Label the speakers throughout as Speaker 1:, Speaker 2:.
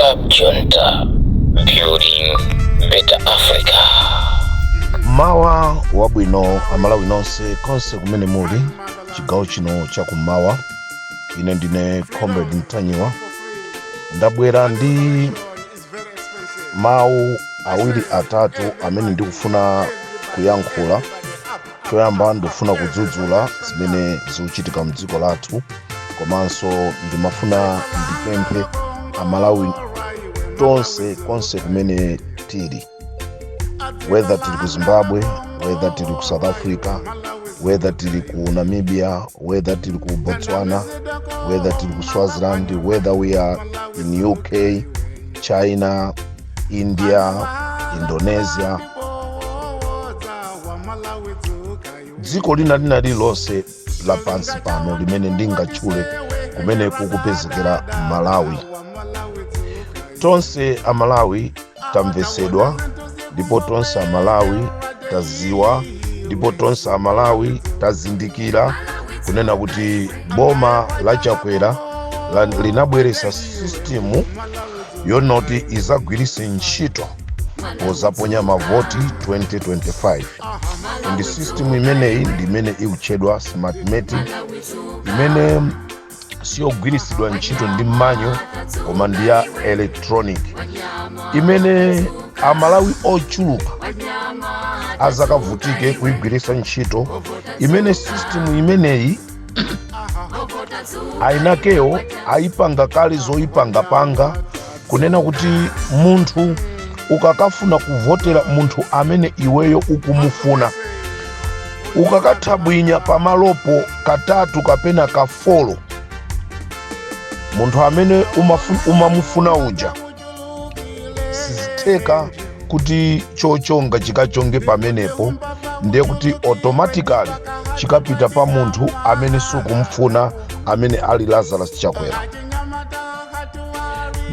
Speaker 1: Club Junta, building better Africa.
Speaker 2: Mawa wabwino Amalawi nonse konse kumene muli chigawo chino chakummawa. Ine ndine Comrade Mtanyiwa, ndabwera ndi mawu awiri atatu amene ndikufuna kuyankhula. Choyamba, ndikufuna kudzudzula zimene zikuchitika mdziko lathu, komanso ndimafuna ndipemphe Amalawi tonse konse kumene tili, whether tili ku Zimbabwe, whether tili ku South Africa, whether tili ku Namibia, whether tili ku Botswana, whether tili ku Swaziland, whether we are in UK, China, India, Indonesia, dziko lina lina lililonse lapansi pano limene ndingatchule kumene kukupezekera Malawi, tonse Amalawi tamvesedwa, ndipo tonse Amalawi taziwa, ndipo tonse Amalawi tazindikira kunena kuti boma la Chakwera linabweresa system yonena kuti izagwirise ntchito pozaponya mavoti 2025. And system imeneyi ndi imene ikutchedwa Smartmatic, imene siyogwirisidwa ntchito ndi manual koma ndi ya electronic, imene Amalawi ochuluka azakavutike kuyigwiritsa ntchito. Imene system imeneyi ayinakewo ayipanga kale zoyipangapanga, kunena kuti munthu ukakafuna kuvotera munthu amene iweyo ukumufuna, ukakathabwinya pamalopo katatu kapena kafolo, munthu amene umamufuna uja sizitheka kuti chochonga chikachonge pamenepo, ndiye kuti automatically chikapita pa munthu amene sukumfuna, amene ali Lazarus Chakwera.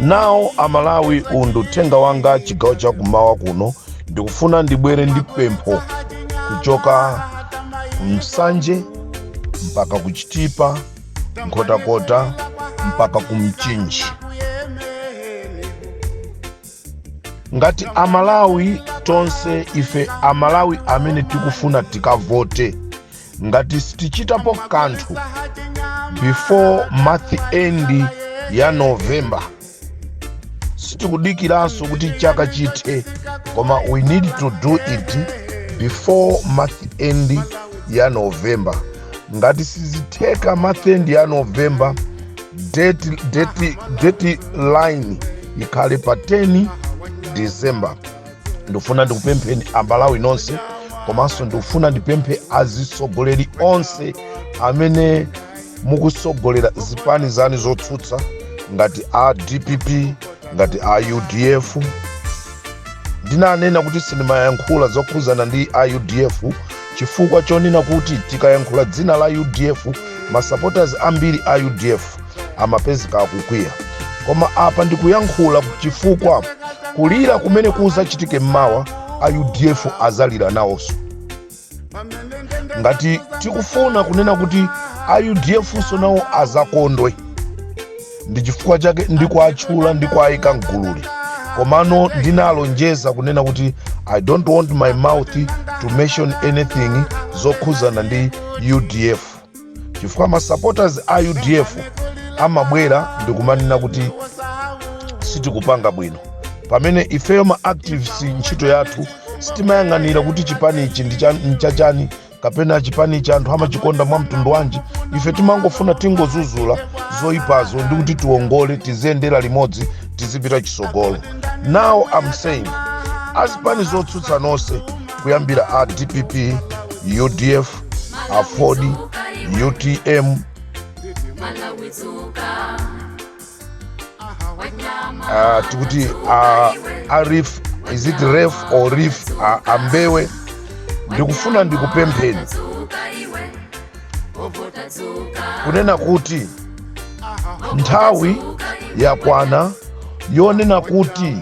Speaker 2: Nawo Amalawi, uwu ndi uthenga wanga chigawo chakummawa kuno. Ndikufuna ndibwere ndi pempho kuchoka ku Nsanje mpaka ku Chitipa, Nkhotakota mpaka ku Mchinji. Ngati Amalawi tonse, ife Amalawi amene tikufuna tikavote, ngati sitichitapo kanthu before month end ya November, sitikudikiranso kuti chaka chithe, koma we need to do it before month end ya November. Ngati sizitheka month end ya November, date line ikhale pa 10 December. Ndikufuna ndikupempheni Amalawi nonse, komanso ndikufuna ndipemphe azitsogoleri onse amene mukusogolera zipani zanu zotsutsa, ngati a DPP, ngati a UDF. Ndinanena kuti sindimayankhula zokhuzana ndi a UDF chifukwa chonena kuti tikayankhula dzina la UDF, masupporters ambiri a UDF amapezeka akukwiya. Koma apa ndikuyankhula chifukwa kulira kumene kuzachitike mmawa, a UDF azalira nawonso. Ngati tikufuna kunena kuti a UDF so nawo azakondwe, ndi chifukwa chake ndikuatchula, ndikuayika mgululi. Komano ndinalonjeza kunena kuti I don't want my mouth to mention anything zokhuzana ndi UDF, chifukwa ma supporters a UDF amabwera ndikumanena kuti sitikupanga bwino, pamene ifeyo ma activists ntchito yathu sitimayang'anira kuti chipani ichi ndi nchachani kapena chipani ichi anthu amachikonda mwa mtundu wanji. Ife timangofuna tingozuzula zoyipazo ndi kuti tiwongole, tiziyendera limodzi, tizipita chisogolo. Now I'm saying, azipani zotsutsa nonse, kuyambira a DPP, UDF, AFORD, UTM, tikuti arif, is it ref or rif, ambewe, ndikufuna ndikupempheni kunena kuti nthawi yakwana yonena kuti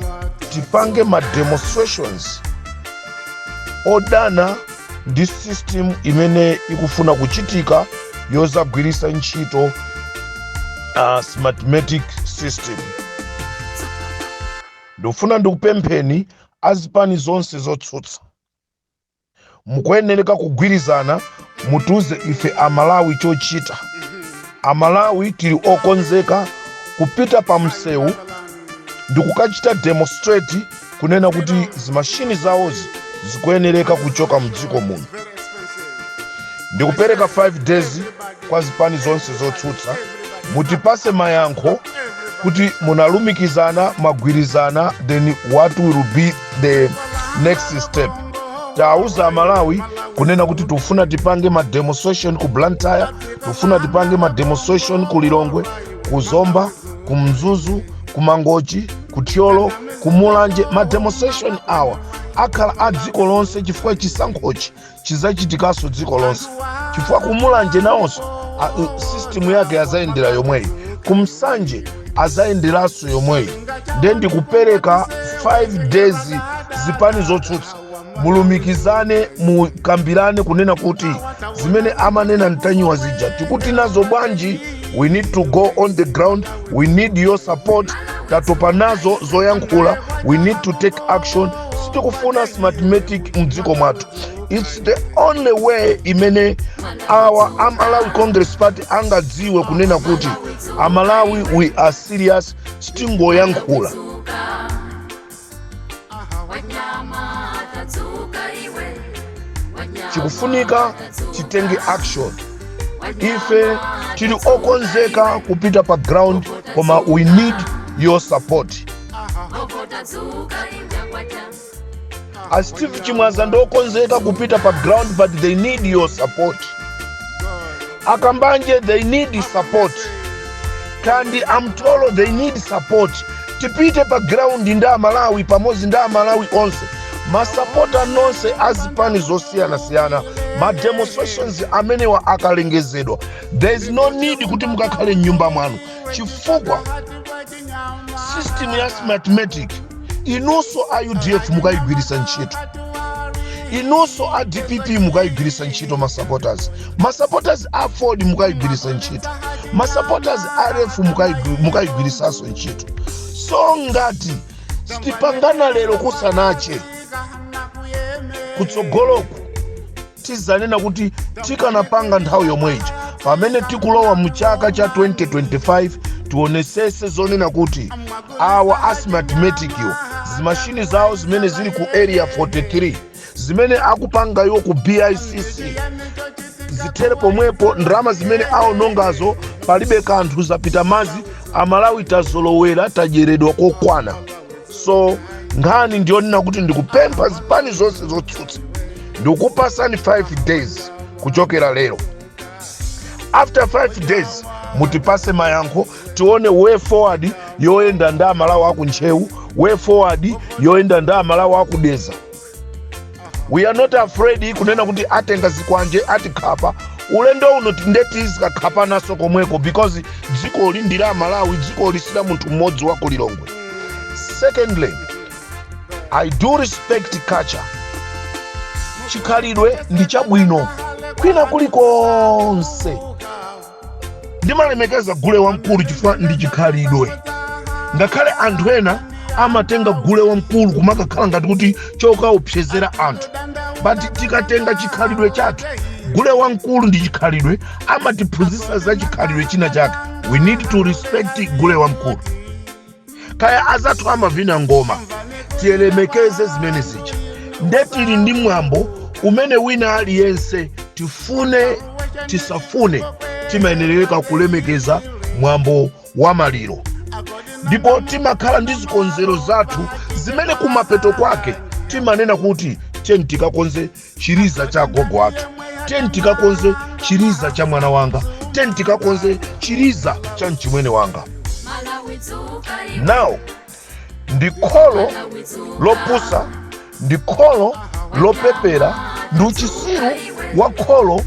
Speaker 2: tipange ma demonstrations odana ndi system imene ikufuna kuchitika yozagwirisa ntchito smartmatic system. Ndikufuna ndikupempheni azipani zonse zotsutsa, mukuyenereka kugwirizana, mutiuze ife Amalawi chochita. Amalawi tili okonzeka kupita pa msewu ndikukachita demonstrate kunena kuti zimashini zawozi zikuyenereka kuchoka mdziko muno. Ndikupereka 5 days kwa zipani zonse zotsutsa, mutipase mayankho kuti munalumikizana, mwagwirizana, then what will be the next step? Tauza Amalawi kunena kuti tikufuna tipange ma demonstration ku Blantyre, tikufuna tipange ma demonstration ku Lilongwe, ku Zomba, ku Mzuzu, ku Mangochi, ku Thyolo, ku Mulanje. Ma demonstration awa akhala a dziko lonse chifukwa chisankhochi chizachitikanso dziko lonse, chifukwa ku Mulanje nawonso system yake azayendera yomweyi, ku Msanje azayenderanso yomweyi. Nde ndikupereka 5 days, zipani zotsutsa mulumikizane, mukambirane kunena kuti zimene amanena Mtanyiwa zija tikuti nazo bwanji? We need to go on the ground, we need your support. Tatopa nazo zoyankhula, we need to take action. Sitikufuna Smartmatic mdziko mwathu. It's the only way imene awa Amalawi Congress Party angadziwe kunena kuti Amalawi, we are serious, sitingoyankhula.
Speaker 3: Wanyama tadzuka iwe.
Speaker 2: Chikufunika titenge action. Ife tili okonzeka kupita pa ground, koma we need your support.
Speaker 3: Tadzuka inja kwacha.
Speaker 2: A Steve Chimwaza ndokonzeka kupita pa ground, but they need your support. Akambanje, they need support. Kandi Amtolo, they need support. Tipite pa ground ndi Amalawi pamodzi, ndi Amalawi onse, masapota nonse azipani zosiyanasiyana. Ma demonstrations amenewa akalengezedwa, there is no need kuti mukakhale mnyumba mwanu, chifukwa system ya Smartmatic inunso a UDF mukayigwiritsa ntchito, inunso a DPP mukayigwiritsa ntchito, masupporters a Ford mukayigwiritsa ntchito, masupporters a REF mukayigwiritsanso ntchito. So ngati sitipangana lero kusanache, kutsogoloku tizanena kuti tikanapanga nthawi yomweyi. Pamene tikulowa mu chaka cha 2025, tionesese zonena kuti awa a Smartmatic yo zimashini zawo zimene zili ku Area 43, zimene akupanga iwo ku BICC, zithere pomwepo. Ndalama zimene aonongazo palibe kanthu, zapita mazi. Amalawi tazolowera, tadyeredwa kokwana. So nkhani ndiyonena kuti ndikupempha zipani zonse zotsutsa, ndikupasani 5 days kuchokera lero. After 5 days mutipase mayankho, tione way forward yoyenda ndi Amalawi aku Ntcheu, way forward yoyenda ndi Amalawi akudeza. We are not afraid kunena kuti atenga zikwanje atikhapa. Ulendo uno ndeti zikakhapa naso komweko, because dzikoli ndi la Malawi, dzikoli sila munthu mmodzi wa ku Lilongwe. Secondly, I do respect culture. Chikhalidwe ndi chabwino kwina kulikonse. Ndimalemekeza gule wamkulu chifukwa ndi chikhalidwe, ngakhale anthu ena amatenga gule wamkulu kumakakhala ngati kuti chokaopsezera anthu, but tikatenga chikhalidwe chathu, gule wamkulu ndi chikhalidwe, amatiphunzitsa za chikhalidwe china chake. We need to respect gule wamkulu. Kaya azathu amavina ngoma, tiyelemekeze zimene zija. Nde tili ndi mwambo umene wina aliyense, tifune tisafune, timayenereka kulemekeza mwambo wa maliro, ndipo timakhala ndi zikonzero zathu zimene kumapeto kwake timanena kuti tiyeni tikakonze chiliza cha agogo athu, tiyeni tikakonze chiliza cha mwana wanga, tiyeni tikakonze chiliza cha mchimwene wanga. Now ndi kholo lopusa, ndi kholo lopepera, ndi uchisiru wa kholo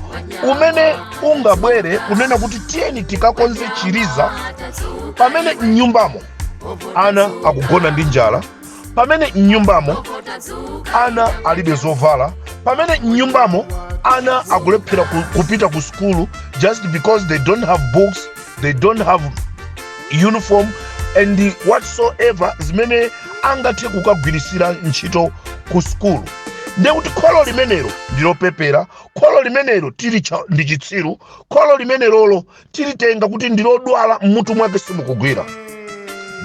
Speaker 2: umene ungabwere kunena kuti tiyeni tikakonze chiliza pamene mnyumbamo ana akugona ndi njala, pamene mnyumbamo ana alibe zovala, pamene mnyumbamo ana akulephera kupita ku sukulu just because they don't have books, they don't have uniform and whatsoever zimene angathe kukagwirisira ntchito ku sukulu, ndiye kuti kholo limenelo ndilopepera, kholo limenelo tili ndi chitsiru, kholo limenelolo tilitenga kuti ndilodwala, mmutu mwake simukugwira.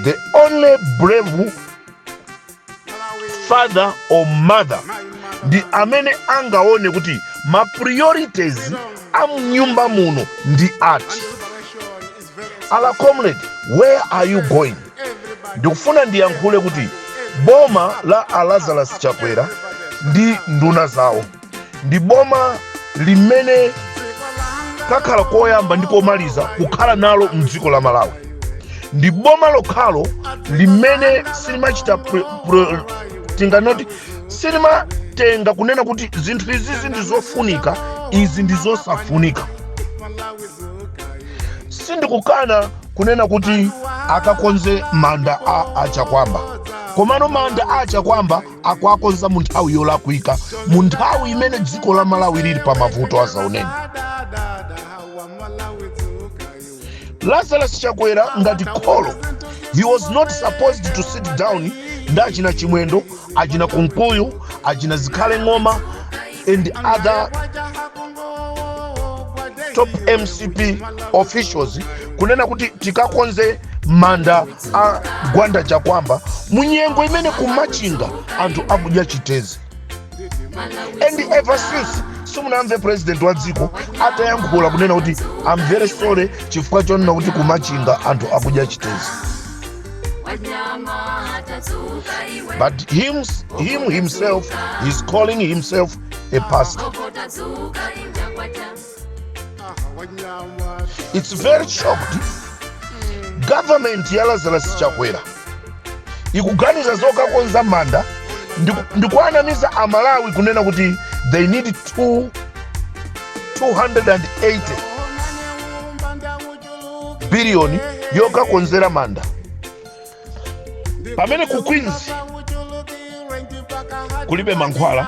Speaker 2: The only brave father or mother ndi amene angaone kuti ma priorities a mnyumba muno ndi ati. Ala comrade, where are you going? Ndikufuna ndiyankhule kuti boma la a Lazarus Chakwera ndi nduna zawo ndi boma limene kakhala koyamba ndi komaliza kukhala nalo mdziko la Malawi. Ndi boma lokhalo limene silimachita tinganoti silimatenga kunena kuti zinthu izizi ndi zofunika, izi ndi zosafunika. Sindikukana kunena kuti akakonze manda a Achakwamba, komano manda a Achakwamba akuakonza mu nthawi yolakwika, mu nthawi imene dziko la Malawi lili pa mavuto azaoneni. Lazarus Chakwera ngati kholo, he was not supposed to sit down ndi achina Chimwendo, achina Kunkuyu, achina Zikhale Ng'oma and other top MCP officials kunena kuti tikakonze manda a Gwanda Chakwamba mu nyengo imene kumachinga anthu akudya chitezi. And ever since simunamve president wa dziko atayankhula kunena kuti I'm very sorry chifukwa chonena kuti kumachinga anthu akudya chitezi. But him himself, he's calling himself a pastor. It's very shocked. Government ya Lazarus Chakwera ikuganiza zokakonza manda ndikuanamiza Amalawi kunena kuti they need 280 biliyoni yokakonzera manda, pamene ku Queens kulibe mankhwala,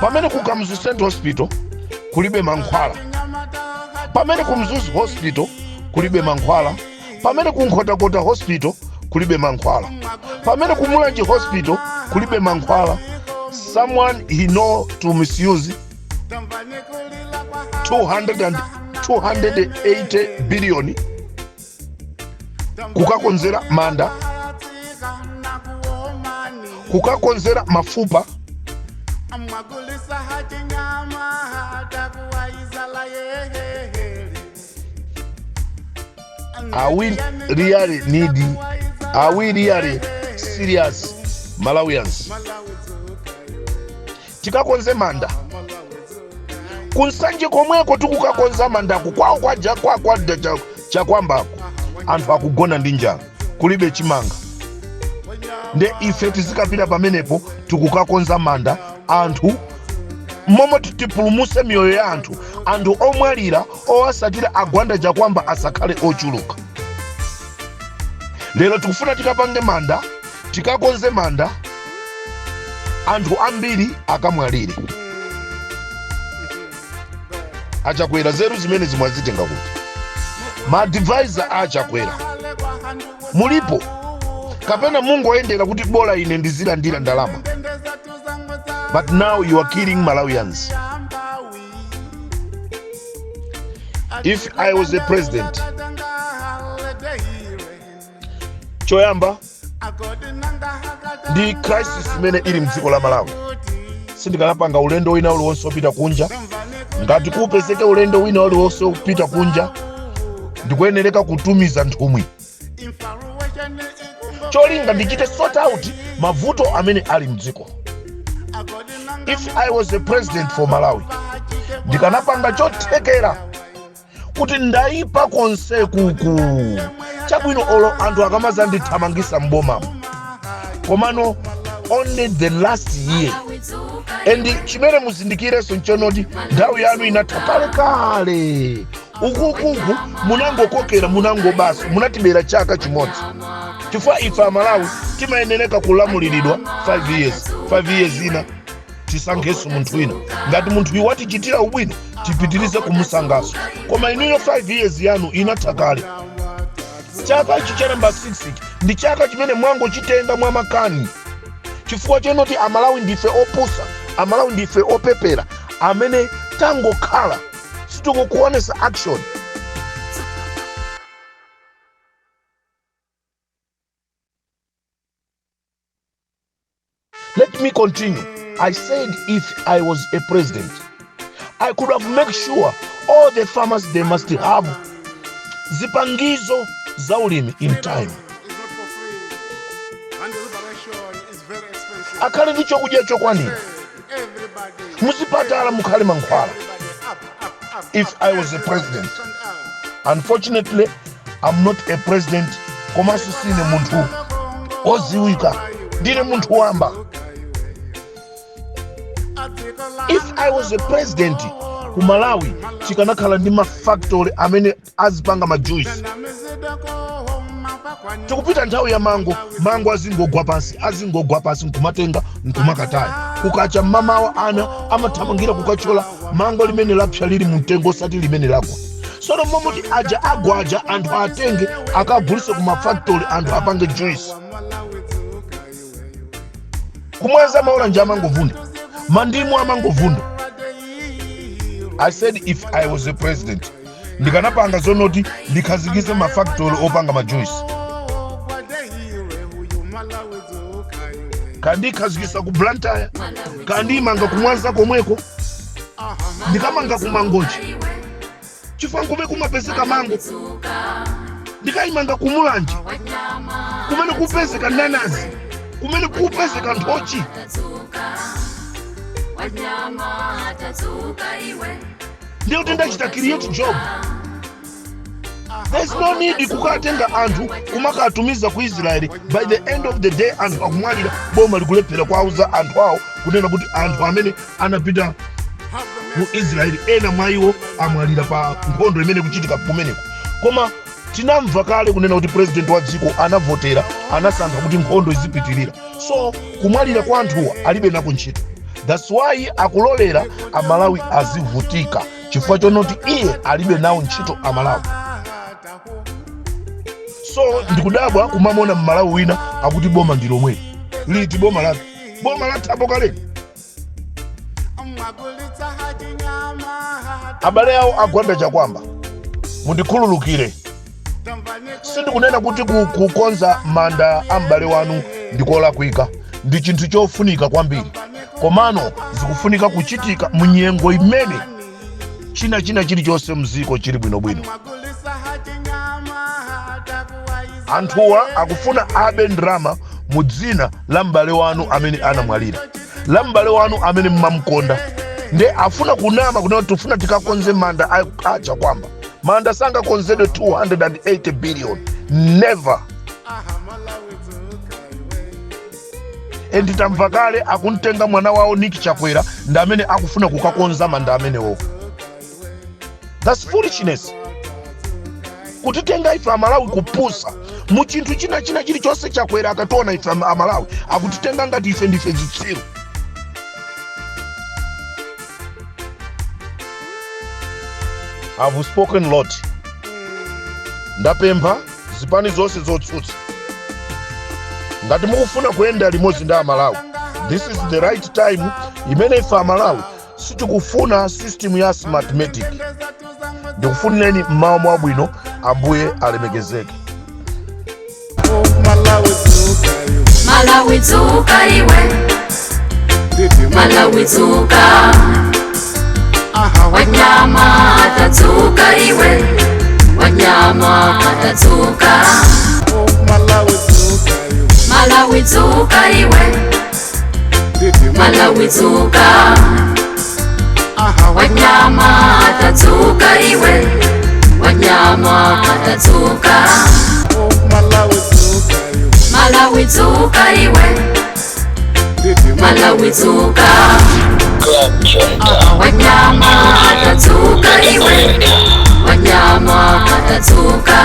Speaker 2: pamene ku Kamuzu Central Hospital kulibe mankhwala, pamene ku Mzuzu Hospital kulibe mankhwala, pamene ku Nkhotakota Hospital kulibe mankhwala, pamene ku Mulanje Hospital kulibe mankhwala. Someone he know to misuse 200 and 280 billion kukakonzera manda, kukakonzera mafupa. Are we really serious, Malawians? Tikakonze manda kunsanje komweko, tikukakonza mandaku kwawo kwaja kwa Chakwambako, anthu akugona ndi njala, kulibe chimanga, nde ife tizikapita pamenepo tikukakonza manda anthu momwe tipulumuse miyoyo ya anthu, anthu omwalira owasatira agwanda Chakwamba asakhale ochuluka. Lero tikufuna tikapange manda, tikakonze manda, anthu ambiri akamwalire. Achakwera, zeru zimene mwazitenga kuti? Maadvisor a Achakwera mulipo kapena mungoyendera kuti bola ine ndizilandira ndalama? But now you are killing Malawians. If I was a president, choyamba ndi crisis imene ili mdziko la Malawi, sindikanapanga ulendo wina uliwonse wopita kunja. Ngati kupezeke ulendo wina uliwonse wopita kunja, ndikuyenereka kutumiza nthumwi, cholinga ndichite sort out mavuto amene ali mdziko. If I was a president for Malawi, ndikanapanga chothekera kuti ndaipa konse kuku chabwino, olo anthu akamazandithamangisa mbomamo, komano only the last year. And chimene muzindikirenso nchonoti nthawi yanu inatha kalekale. Ukukuku munangokokera, munangobasa, munatibera chaka chimodzi, chifukwa ife Amalawi timayenereka kulamuliridwa 5 years, 5 years ina tisankhenso munthu wina. Ngati munthu uyu watichitira ubwino, tipitirize kumusankhanso. Koma inuyo 5 years yanu inatha kale. Chaka ichi cha namba 6 ichi ndi chaka chimene mwangochitenga mwamakani, chifukwa chenoti Amalawi ndife opusa, Amalawi ndife opepera amene tangokhala sitikukuonesa action. Let me continue. I said if I was a president, I could have make sure all the farmers, they must have zipangizo za ulimi in time, akhale ndi chokudya chokwanira, muzipatala mukhale mankhwala. If I was a president. Unfortunately, I'm not a president, komanso sine munthu oziwika, ndine munthu wamba. If I was a president, ku Malawi tikanakhala ndi mafactory amene azipanga majuice. Tikupita nthawi ya mango, mango azingogwa pansi, azingogwa pansi nkumatenga nkumakataya. Kukacha mmamawa ana amathamangira kukachola mango limene lapsa lili mumtengo, osati limene lagwa. Sono momoti aja agwa aja anthu atenge akagulise ku mafactory, anthu apange juice. Kumwanza maoranji amangovunda, mandimu amangovunda. I said if I was a president, ndikanapanga zonoti ndikhazikise mafactory opanga majuice. Kandikhazikisa ku Blantyre, kandimanga kumwanza komweko, ndikamanga ku Mangochi chifukwa nkume kumapezeka mango, ndikayimanga kumulanje kumene kupezeka nanazi, kumene kupezeka nthochi. Ndiye kuti ndachita create job. There's no need kukatenga anthu kumakatumiza ku Israeli. By the end of the day anthu akumwalira, boma likulephera kuwauza anthu awo kunena kuti anthu amene anapita ku Israeli ena mwa iwo amwalira pa nkhondo imene kuchitika kumeneko. Koma tinamva kale kunena kuti president wa dziko anavotera, anasankha kuti nkhondo izipitirira, so kumwalira kwa anthuwa alibe nako ntchito. That's why akulolera Amalawi azivutika, chifukwa chonoti iye alibe nawo ntchito Amalawi. So ndikudabwa kumamona Mmalawi wina akuti boma ndi lomweli. Liti boma lake? Boma lathapo kaleni. Abale awo agwanda Chakwamba, mundikhululukire, sindikunena kuti kukonza manda a m'bale wanu ndikolakwika, ndi chinthu chofunika kwambiri, komano zikufunika kuchitika mu nyengo imene china china chilichonse mziko chili bwinobwino. Anthuwa akufuna abe ndrama mu dzina la m'bale wanu amene anamwalira, la m'bale wanu amene mmamkonda, nde afuna kunama kunena kuti tifuna tikakonze manda a Chakwamba. Manda sangakonzedwe 280 billion, never. And tamva kale akumtenga mwana wawo Nick Chakwera ndi amene akufuna kukakonza manda amenewo. That's foolishness, kutitenga ife Amalawi kupusa mu chinthu china china chilichonse. Chakwera akationa ife Amalawi akutitenga ngati ife ndife zitsiru. I've spoken lot. Ndapempha zipani zonse zotsutsa, ngati mukufuna kuyenda limodzi ndi Amalawi, this is the right time imene ife Amalawi sitikufuna system ya Smartmatic. Ndikufunireni mmawa mwabwino, Ambuye alemekezeke.
Speaker 3: Malawi dzuka iwe, Malawi dzuka, wanyama tadzuka iwe, wanyama tadzuka. Malawi dzuka iwe, Malawi dzuka, wanyama tadzuka iwe, wanyama tadzuka. Malawi dzuka iwe, Malawi dzuka,
Speaker 1: Club Junta.
Speaker 3: Wanyama tadzuka iwe,
Speaker 1: Africa.
Speaker 3: Wanyama tadzuka.